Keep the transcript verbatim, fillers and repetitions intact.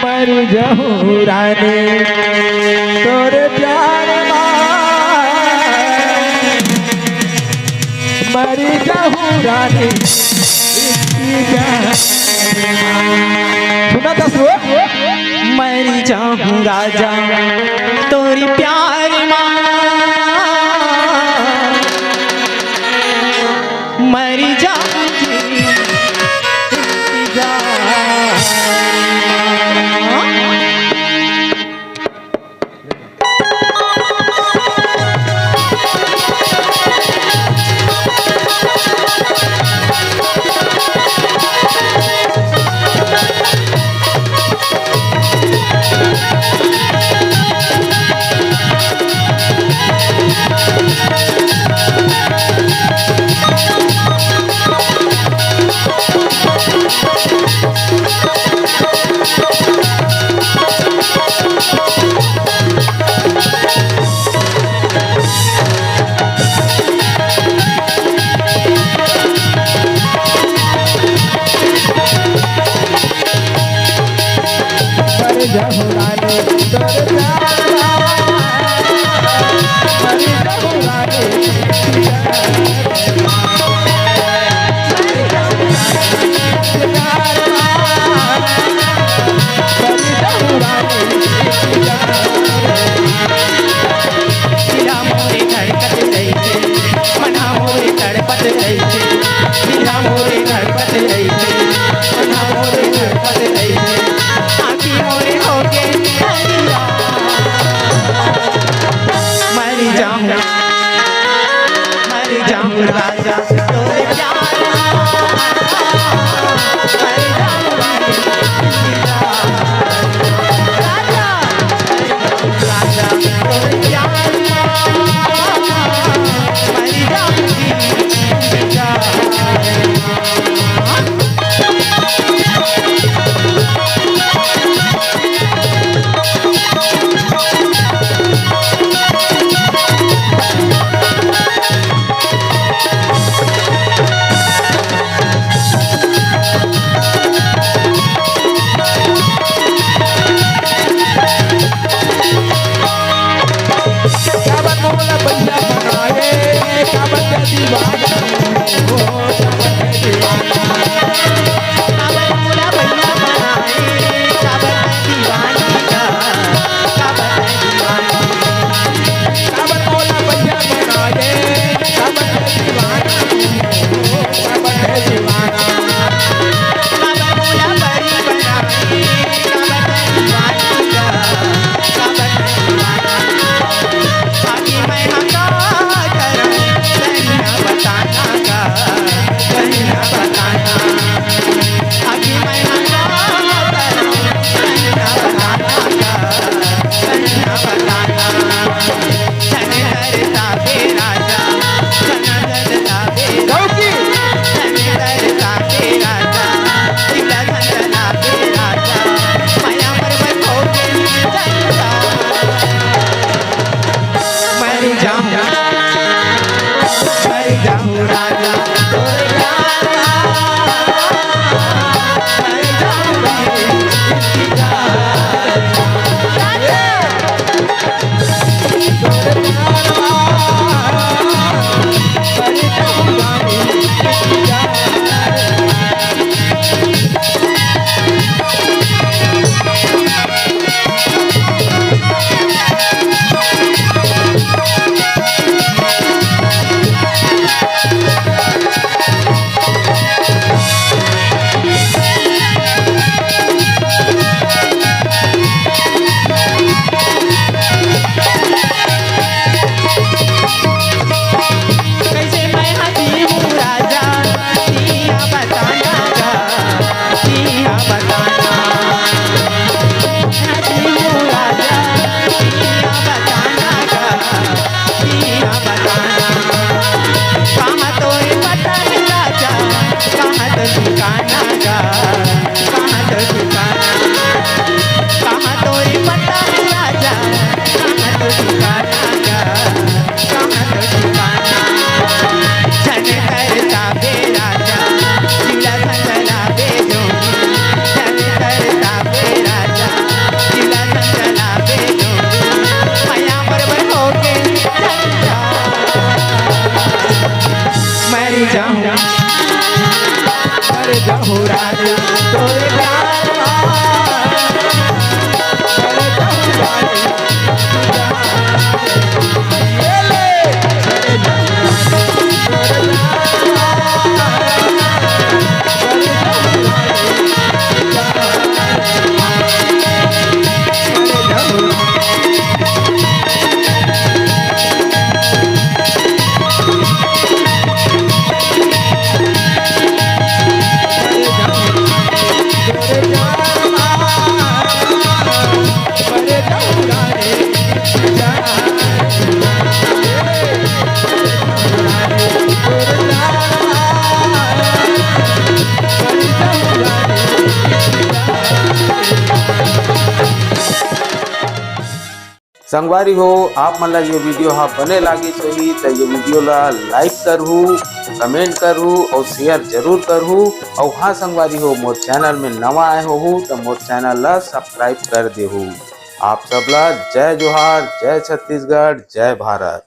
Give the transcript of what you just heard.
मर जाहूं रानी तोरे प्यार मा, मर जाहूं रानी इतनी प्यार मा। सुना था सुन। मर जाहूं राजा तोरी प्यार मा, मर जाऊंगी इंतजार। संगवारी हो, आप मन ला ये video हा बने लागिस होही त ये video ला like करहू, comment करहू और share जरूर करहू। और हाँ संगवारी हो, मोर channel में नवा आए होहू त मोर channel ला subscribe कर देहू। आप सब ला जय जोहार, जय छत्तीसगढ़, जय भारत।